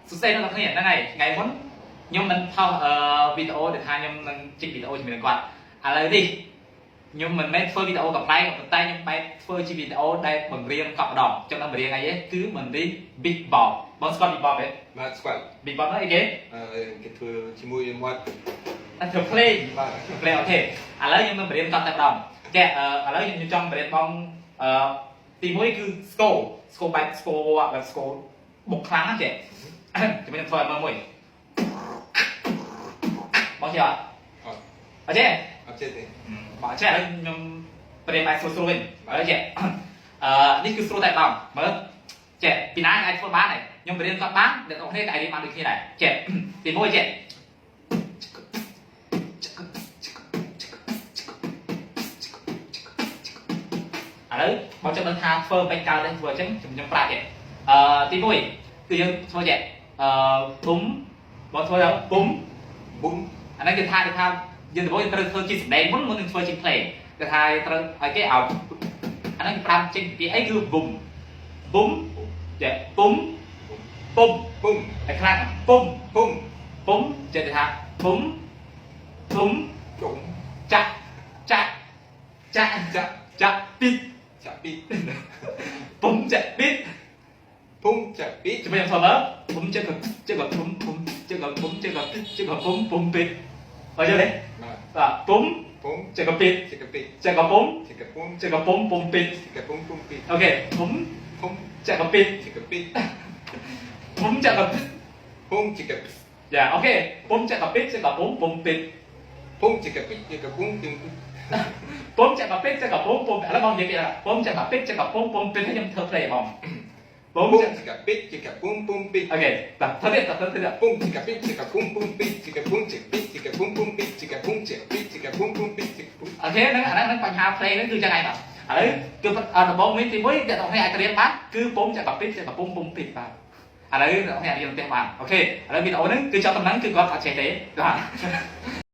សួស្តីអ្នកទាំងគ្នាហ្នឹងហើយថ្ងៃមុនខ្ញុំមិនថតអឺវីដេអូដែលថាខ្ញុំនឹងជីកវីដេអូជាមួយនឹងគាត់ឥឡូវនេះខ្ញុំមិនមែនធ្វើវីដេអូកំប្លែងប៉ុន្តែខ្ញុំបែបធ្វើជាវីដេអូដែលបង្រៀនកប់ម្ដងចង់ដឹងបង្រៀនអីទេគឺបង្រៀន beatbox បងស្គាល់ beatbox ទេ? បាទស្គាល់។ Beatbox ហ្នឹងអីគេ? គេធ្វើជាមួយមាត់។ តែធ្វើភ្លេង។ បាទ។ ភ្លេង okay ឥឡូវខ្ញុំនឹងបង្រៀនគាត់តែម្ដងចេះឥឡូវខ្ញុំចង់បង្រៀនបងអឺទី1គឺស្គរស្គរបែបស្គរបែបស្គរបុកខ្លាំងណាស់ចេះ ជំខ្ញុំធ្វើឲ្យមើលមួយបងចេះអត់? អត់។ អត់ចេះ? អត់ចេះទេ។ បងចេះឥឡូវខ្ញុំប្រៀបបែបស្រួលស្រួលវិញឥឡូវចេះនេះគឺស្រួលតែម្ដងមើលចេះពីណាអាចធ្វើបានហើយខ្ញុំរៀនគាត់បានអ្នកទាំងគ្នាក៏អាចរៀនបានដូចគ្នាដែរចេះទី1ចេះ ឥឡូវបងចង់ដឹងថាធ្វើមិនកើតទេធ្វើអញ្ចឹងខ្ញុំប្រាប់ទេទី1គឺយើងធ្វើចេះពុំបងធ្វើទៅពុំ បុំ អាហ្នឹងគេថាយើងដំបូងយើងត្រូវធ្វើជាសម្ដែងមុនមុននឹងធ្វើជាភ្លេងគេថាត្រូវឲ្យគេឲ្យអាហ្នឹងប្រាប់ចេញពីអីគឺបុំបុំចេះពុំពុំ ពុំ ឲ្យខ្លាំងពុំ ពុំ ពុំចេះគេថាពុំពុំ ជុំ ចាក់ចាក់ចាក់ ចាក់ ចាក់ពីត ចាក់ពី ពុំចាក់ពីត ពុំចាក់ពី ជំរាបសួរមើលពុំចេះក៏ចេះក៏ពុំពុំចេះក៏ពុំចេះក៏ចេះក៏ពុំពុំពីតអត់យល់ទេ? បាទ។ បាទពុំ ពុំ ចេះក៏ពីត ចេះកពី ចេះក៏ពុំ ចេះកពុំ ចេះក៏ពុំពុំពីត ចេះកពុំពុំពី okay ពុំ ពុំ ចេះក៏ពីត ចេះកពី ពុំចេះក៏ ពុំចេះកពី យ៉ា okay ពុំចេះក៏ពីតចេះក៏ពុំពុំពីត ពុំចេះកពីចេះកពុំពុំ ពុំចេះក៏ពីតចេះក៏ពុំពុំឥឡូវបងនិយាយពីពុំចេះក៏ពីតចេះក៏ពុំពុំពីតខ្ញុំធ្វើ play បងពុំ ពុំ ចេះ ចេះកពីចេះកពុំពុំពី okay តោះធ្វើទៀតតោះធ្វើទៀត ពុំចេះកពីចេះកពុំពុំពីចេះកពុំចេះពីចេះកពុំពុំពីចេះកពុំចេះពីចេះកពុំពុំពីចេះពុំ okay ហ្នឹងអាហ្នឹងបញ្ហា play ហ្នឹងគឺចឹងឯងបាទឥឡូវគឺដំបូងនេះទី1អ្នកទាំងគ្នាអាចរៀនបានគឺពុំចាក់កាពីចាក់កំពុងពុំពីបាទឥឡូវអ្នកទាំងគ្នារៀនផ្ទះបាន okay ឥឡូវវីដេអូហ្នឹងគឺចប់តំណែងគឺគាត់អត់ចេះទេបាទ។